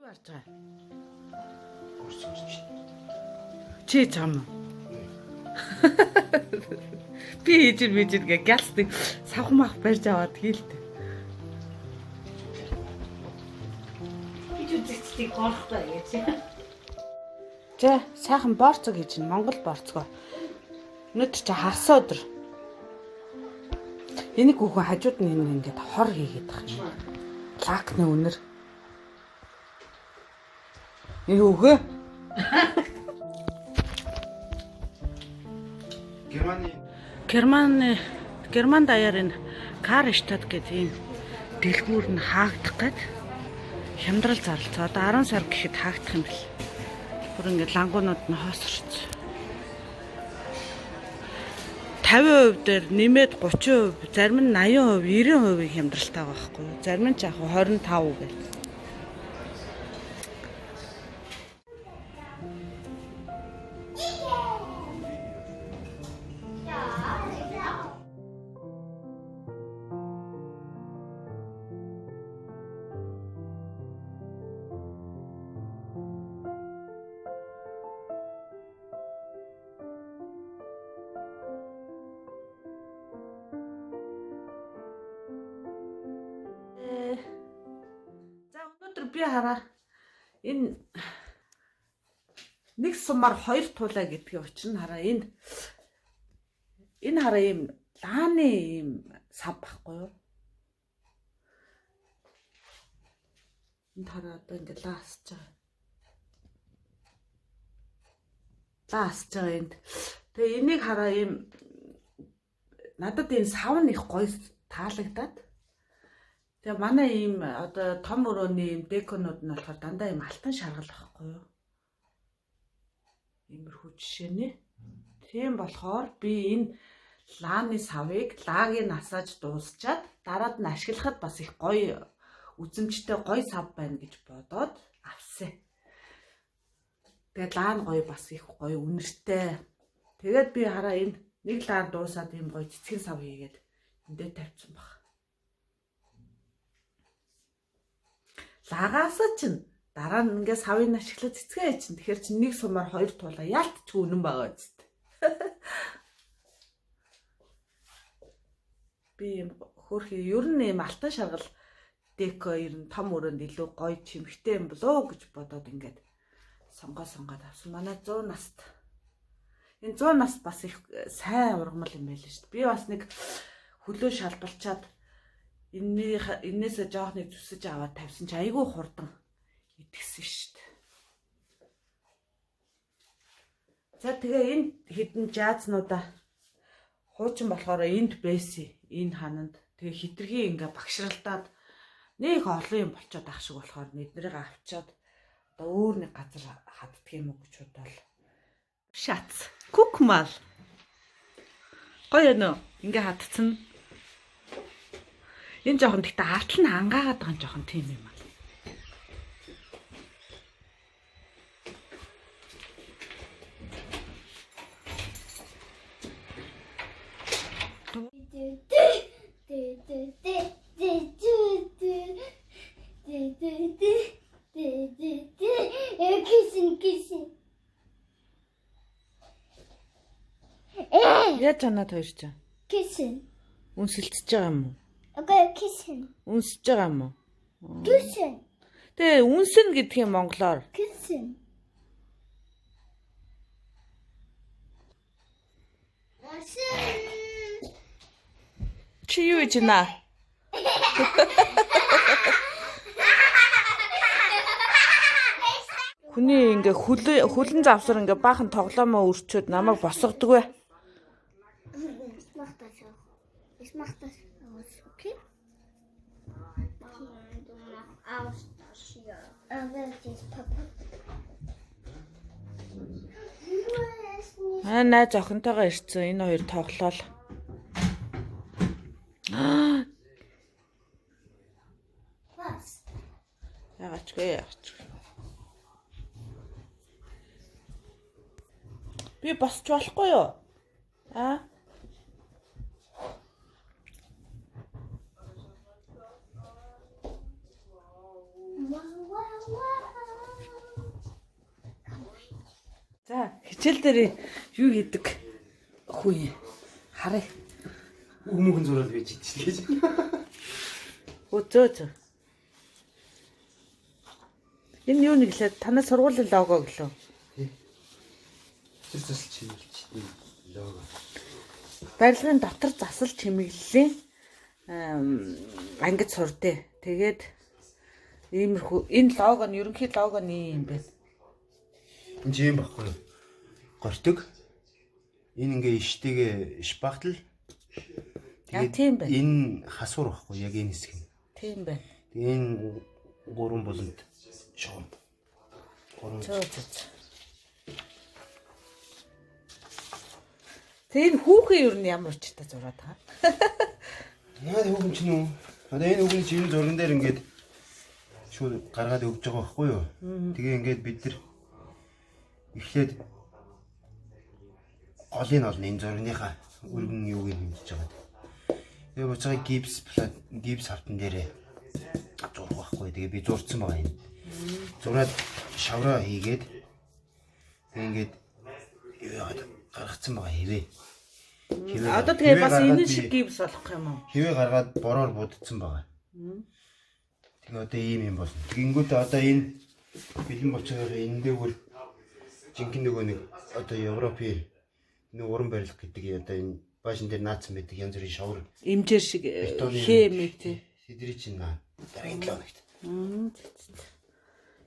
Юу харж байгаа? Чи чам уу? Би хийж ир бижир гэ гялсдаг савх мах барьж аваад хийлтэй. Би ч үзэгчдийг гоорохгүй гэж. За, сайхан борцог хийж ин Монгол борцгоо. Өнөөдөр чи хагас өдөр. Энийг хүүхэн хажууд нь энэ ингээд хор хийгээд байгаа юм. Лакны үнэр. Энэ хүүхөө. Германы Германы Герман даяар энэ Карштадт гэдэг ийм дэлгүүр нь хаагдах гээд хямдрал зарлцаа. Одоо 10 сар гэхэд хаагдах юм бэл. Бүр ингээд лангуунууд нь хоосорч. 50% дээр нэмээд 30%, зарим нь 80%, 90% хямдралтай байгаа байхгүй юу? Зарим нь ч яг 25 гэл. За, өнөөдөр би хараа энэ нэг сумаар хоёр туулаа гэдгийн учир нь хараа энэ хараа ийм лааны ийм сав байхгүй юу? Энд хараа одоо ингээд лаа асж байгаа. Лаа асж байгаа энд. Тэгээ энийг хараа ийм надад энэ сав нь их гоё таалагдаад. Тэгээ манай ийм одоо том өрөөний ийм деконууд нь болохоор дандаа ийм алтан шаргал байхгүй юу? Иймэрхүү жишээний. Тийм болохоор би энэ лааны савыг лагийг асааж дуусчаад дараад нь ашиглахад бас их гоё үзэмжтэй гоё сав байна гэж бодоод авсан. Тэгээд лаа нь гоё бас их гоё үнэртэй. Тэгээд би хараа энэ нэг лаан дуусаад ийм гоё цэцгийн сав хийгээд эндээ тавьсан баг. Лагаасаа чинь дараа нь ингээ савыг ашиглаж цэцгээ чинь тэгэхээр чинь нэг сумаар хоёр туулаа ялт ч үнэн байгаа үст. Би юм хөөрхий ер нь юм алтан шаргал деко ер нь том өрөөнд илүү гоё чимхтэй юм болоо гэж бодоод ингээд сонгоод авсан. Манай 100 наст. Энэ 100 наст бас их сайн ургамал юм байл шүү дээ. Би бас нэг хөлөө шалбалчаад энээсээ жоохныг зүсэж аваад тавьсан чи айгүй хурдан итгэсэн шүү дээ. За, тэгээ энэ хэдэн жаазнуудаа хуучин болохоор энд байсан энэ хананд тэгээ хитрхи ингээ багшралтаад нэг олон юм болчоод ах шиг болохоор нэднэрийг авчаад одоо өөр нэг газар хаддаг юм уу гэж бодоол. Шац. Guck mal. Гоё нөө. Ингээ хадцсан. Энэ жоохон гэхдээ артал нь ангаагаад байгаа юм жоохон тийм юм аа. Kissen, kissen. Яаж чанаад хоёр чинь? Kissen. Үнсэлцэж байгаа юм уу? Okay, kissen. Үнсэж байгаа юм уу? Kissen. Тэгээ үнсэн гэдэг юм монголоор. Kissen. Kissen. Чи юу гэж байна? Хүний ингээ хүлэн завсар ингээ баахан тоглоомоо өрчөөд намайг босгодог вэ? Ich mach das auch. Ich mach das aus, okay? Du mach aus das hier. Aber das ist Papa. Аа, найз охинтойгоо ирсэн. Энэ хоёр тоглоол. Was? Ягаачгүй, ягаачгүй. Би босч болохгүй юу? Аа? Wow, wow, wow. За, хичээл дээр юу хийдэг хүн юм? Харъя. Хүмүүхэн зураад байж идчихлээ гэж. Өө зөө зөө. Энэ юу нэг лээ? Танай сургуулийн лого гэлөө. Тэр засал чимэлчтэй лого. Барилгын дотор засал чимэглэлийн ангид сурдээ. Тэгээд иймэрхүү энэ лого нь ерөнхий лого нь ийм юм байна. Энэ чинь юм баггүй юу? Гортог. Энэ ингээ иштэйгээ шпахтл. Аа, тийм байна. Энэ хасуур баггүй яг энэ хэсэг нь. Тийм байна. Тэгээ энэ гурван буланд шугам. Гурван. Зөө зөө. зөө. Тэгээ энэ хүүхэн ер нь ямар учиртай зураад байгаа. Яа хүүхэн чинь үү? Одоо энэ хүүхэн чинь энэ зурган дээр ингээд шууд гаргаад өгж байгаа байхгүй юу? Тэгээ ингээд бид нар эхлээд голыг олно энэ зургийнхаа өргөн юуг нь хэмжиж байгаа. Тэгээ буцаага гипс плат гипс хавтан дээрээ зурх байхгүй. Тэгээ би зурцсан байгаа юм. Зураад шавраа хийгээд тэгээ ингээд юу яагаад гаргацсан байгаа хэвээ. Хэвээ Одоо тэгээ хэвээ бас гаргаад энэ би- шиг гипс болох юм уу? Хэвээ гаргаад бороор будцсан байгаа. Тэгээ одоо ийм юм болно. Тэгэнгүүт одоо энэ бэлэн болчихоор энэ дээгүүр жинхэнэ нөгөө нэг одоо Европын нэг уран барилга гэдэг одоо энэ баашин дээр наацсан байдаг янз бүрийн шавар Имжээр шиг бетоны хээ мэ тий. Тэдний чинь наа дараагийн 7 хоногт.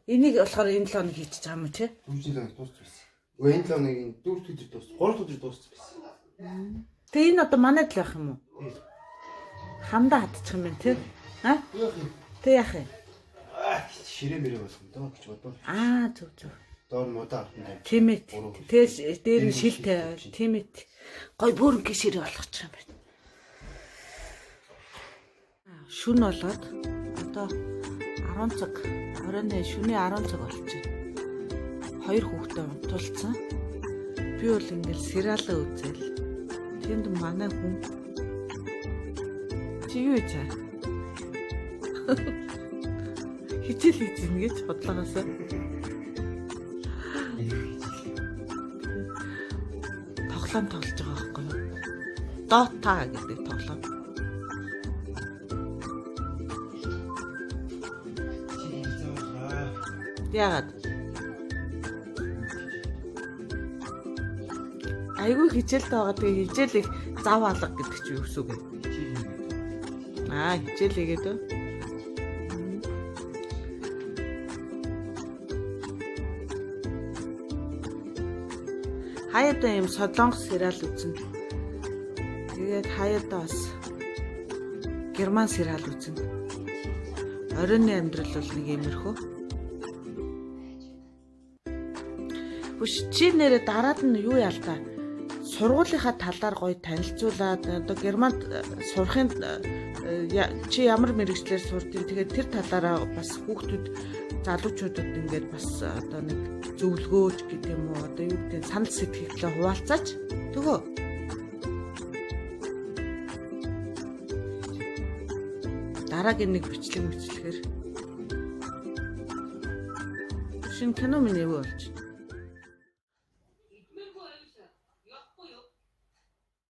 Энийг болохоор энэ 7 хоног хийчих юм уу чи? Дөрөв 7 хоног дууссан байсан. Үгүй энэ 7 хоногийн 4 өдөр дууссан. 3 өдөр дууссан байсан. Тэгээ энэ одоо манайд л байх юм уу? Хамдаа хатчих юм байна тий. А? Яах юм? Тэг яах юм? Аа ширээ мэрээ болох юм доо гэж бодлоо. Аа зөв зөв. Доор модоо автан тавьчих. Тийм ээ. Гурван. Тэгээс дээр нь Дээр нь шил шил тавиад тавьчих. тийм ээ. Гой бүрэнхий ширээ болгочих юм байна. Шүн болоод одоо 10 цаг оройн шүний 10 цаг болчихно. Хоёр хүүхдээ унтуулсан. Би бол ингээл сериалаа үзэл. Тэнд манай хүн чи юу хийж байгаа? Хичээл хийж ин гэж бодлогоосоо. Тоглоом тоглож байгаа байхгүй юу? Dota гэдэг тоглоом. Яагаад? Айгүй хичээлтэй байгаа. Тэгээ хичээл их зав алга гэдэг чинь юу гэсэн үг вэ? Аа, хичээл хийгээд үү? Хаяада юм солонгос сериал үзнэ. Тэгээд хаяада бас герман сериал үзнэ. Оройн амьдрал бол нэг иймэрхүү. Бүш чи нэрэ дараад нь юу яал та? Сургуулийнхаа талаар гоё танилцуулаад одоо Германд сурахын чи ямар мэрэгчлэр сурдیں۔ Тэгээд тэр талаараа бас хүүхдүүд залуучуудад ингээд бас одоо нэг зөвлөгөөж гэдэг юм уу одоо юу гэдэг нь санал сэтгэлээ хуваалцаач. Тэгөө. Дараагийн нэг бичлэг мэтлэхээр шинэ кино минь эвгүй болж байна.